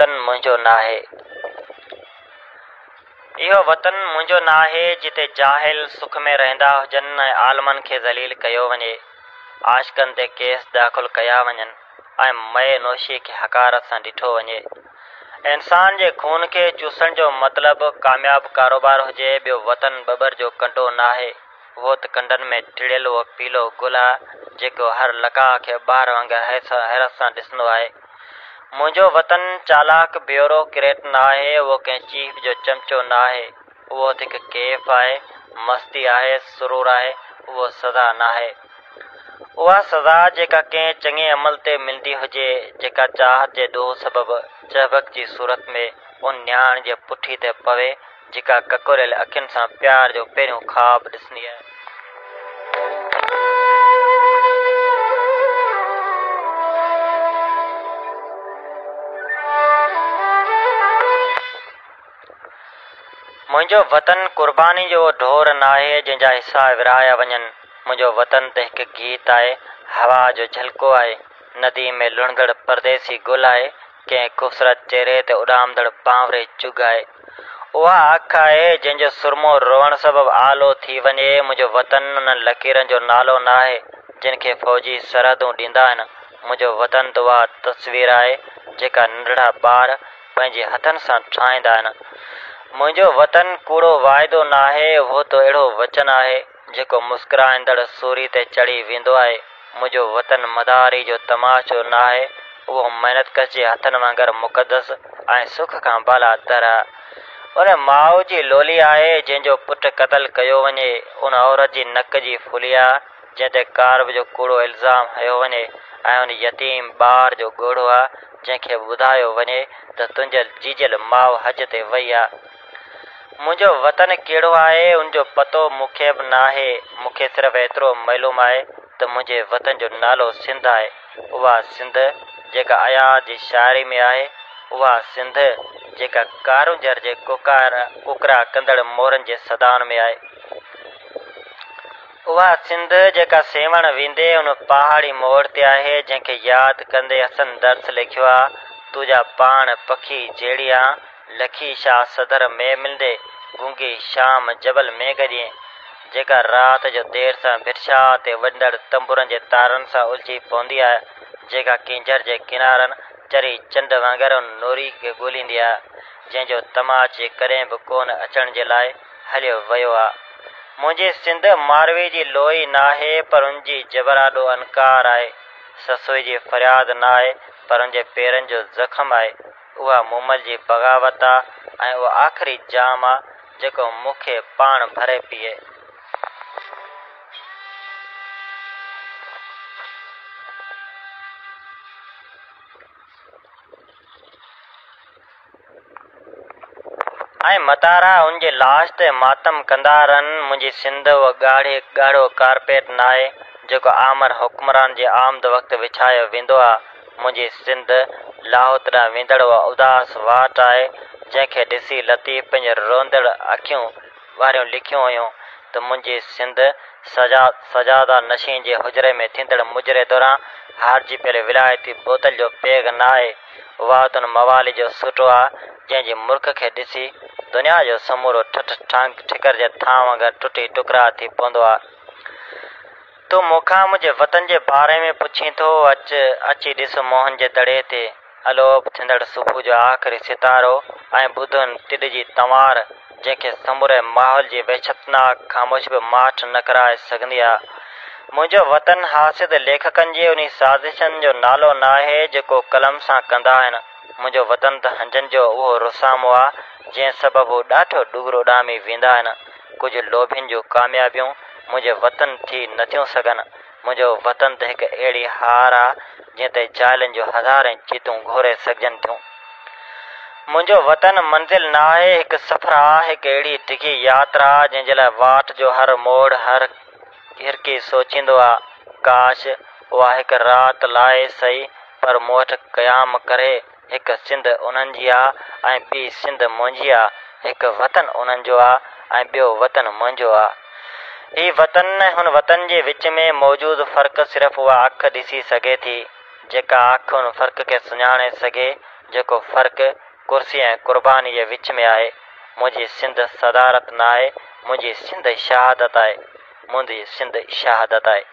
وطن منهنجو ناهي. اهو وطن منهنجو ناهي جتي جاهل سک ۾ رهندا هجن ۽ عالمن کي ذليل ڪيو وڃي، عاشقن تي ڪيس داخل ڪيا وڃن ۽ مئي نوشي کي حقارت سان ڏٺو وڃي. انسان جي خون کي چوسڻ جو مطلب ڪامياب ڪاروبار هجي ٻيو وطن ٻٻر جو ڪنڊو ناهي. اهو ته ڪنڊن ۾ ٽڙيل اهو پيلو گل آ جيڪو هر لقاء کي ٻار وانگر حيرت سان ڏسندو آهي. منهنجو وطن چالاڪ بيورو ڪريٽ ناهي، اهو ڪنهن چيف جو چمچو ناهي، اهو ته هڪ ڪيف آهي، مستي آهي، سرور آهي، اهو سزا ناهي. اها سزا جيڪا ڪنهن چڱي عمل تي ملندي هجي، جيڪا چاهت جي ڏوهه سبب چهبڪ جي صورت ۾ ان نياڻي جي پٺي تي پوي، جيڪا ڪڪوريل اکين سان پيار جو پهريون خواب ڏسندي آهي. منهنجو وطن قرباني جو ڍور ناهي جنهن جا حصا ورهايا وڃن. منهنجو وطن ته هڪ گيت آهي، هوا جو جهلڪو آهي، ندي ۾ لڙهندڙ پرديسي گل آهي، ڪنهن خوبصورت چهري تي اڏامندڙ بانوري چڳ آهي. اها اک آهي جنهن جو سرمو روئڻ سبب آلو ٿي وڃي. منهنجو وطن انهن لڪيرن جو نالو ناهي جن کي فوجي سرحدون ڏيندا آهن. منهنجو وطن ته اها تصوير آهي جيڪا ننڍڙا ٻار پنهنجي هٿن سان ٺاهيندا آهن. منهنجو وطن ڪوڙو واعدو ناهي، اهو ته اهڙو وچن آهي. جيڪو مسڪرائيندڙ سوري تي چڙهي ويندو آهي. منهنجو وطن مداري جو تماشو ناهي، اهو محنت ڪش جي هٿن وانگر مقدس ۽ سک کان بالا تر آ. ان ماء جي لولي آهي، جنهن جو پٽ قتل ڪيو وڃي، ان عورت جي نڪ جي ڦلي آ، جنهن تي ڪارب جو ڪوڙو الزام هنيو وڃي ۽ ان يتيم ٻار جو ڳوڙهو آ، جنهن کي ٻڌايو وڃي ته تنهنجل جيجل ماء حج تي وئي آ. منهنجو وطن ڪهڙو آهي ان جو پتو مون کي به ناهي، مون کي صرف ايترو معلوم آهي ته منهنجي وطن جو نالو سنڌ آهي، اها سنڌ جيڪا اياز جي شاعري ۾ آهي، اها سنڌ جيڪا ڪارونجهر جي ڪوڪرا ڪندڙ مورن جي صدائن ۾ آهي. اها سنڌ جيڪا سيوهڻ ويندي ان پهاڙي موڙ تي آهي جنهن کي ياد ڪندي حسن درس لکيو آ، تون جا پاڻ پکي جهڙي آن، لکي شاهه صدر ۾ ملندي گونگي شام جبل ۾ گڏين، جيڪا رات جو دير سان ڀٽ شاهه تي وڄندڙ تنبورن جي تارن سان الجهي پوندي آهي، جيڪا ڪينجهر جي ڪنارن چري چنڊ وانگر ان نوري کي ڳوليندي آهي، جنهن جو تماچي ڪڏهن به ڪونه اچڻ جي لاء هليو ويو آ. منهنجي سنڌ ماروي جي لوئي ناهي پر ان جي جبر آڏو انڪار آهي. سسئي جي فرياد ناهي پر ان جي پيرن جو زخم آهي. اها مومل جي بغاوت آ ۽ اهو آخري جام آ جيڪو مون کي پاڻ ڀري پيئي. ۽ متارا ان جي لاش تي ماتم ڪندا رهن. منهنجي سنڌ اهو ڳاڙهي ڳاڙهو ڪارپيٽ ناهي جيڪو آمر حڪمران جي آمد وقت وڇايو ويندو آ. منهنجي سنڌ لاهوت ڏانهن ويندڙ اها اداس واٽ آهي، جنهن کي ڏسي لطيف پنهنجون روئندڙ اکيون واريون لکيون هيون ته منهنجي سنڌ سجاده نشين جي حجري ۾ ٿيندڙ مجري دوران هارجي پيل ولايتي بوتل جو پيگ ناهي، اها ته ان موالي جو سوٽو آ، جنهن جي مرڪ کي ڏسي دنيا جو سمورو ٺٺ ٺانگ ٺڪر جي ٿانء وانگر ٽٽي ٽڪرا ٿي پوندو آ. تون مون کان منهنجي وطن جي باري ۾ پڇين ٿو، اچ، اچي ڏس موهن جي دڙي تي الوپ ٿيندڙ صبح جو آخري ستارو ۽ ٻڌ ان تڏ جي تنوار، جنهن کي سموري ماحول جي وحشتناڪ خاموشي به ماٺ نه ڪرائي سگهندي آ. منهنجو وطن حاسد ليکڪن جي انهي سازشن جو نالو ناهي، جيڪو قلم سان ڪندا آهن. منهنجو وطن ته هنجن جو اهو رسامو آ، جنهن سبب هو ڏاڍو ڏور اڏامي ويندا آهن. ڪجهه لوڀين جون ڪاميابيون منهنجي وطن ٿي نه ٿيون سگهن. منهنجو وطن ته هڪ اهڙي هار آ، جنهن تي جاهلن جون هزارين چيتون گهوري سگهجن ٿيون. منهنجو وطن منزل ناهي، هڪ سفر آ، هڪ اهڙي ڊگهي ياترا، جنهن جي لاء واٽ جو هر موڙ هر هرڪي سوچيندو آ، ڪاش! اها هڪ رات لاء سهي، پر مون وٽ قيام ڪري. هڪ سنڌ انهن جي آ ۽ ٻي سنڌ منهنجي آ، هڪ وطن انهن جو آ ۽ ٻيو وطن منهنجو آ. هي وطن ۽ هن وطن جي وچ ۾ موجود فرق صرف اها اک ڏسي سگهي ٿي، جيڪا اک ان فرق کي سڃاڻي سگهي، جيڪو فرق ڪرسي ۽ قرباني جي وچ ۾ آهي. منهنجي سنڌ صدارت ناهي، منهنجي سنڌ شهادت آهي. منهنجي سنڌ شهادت آهي.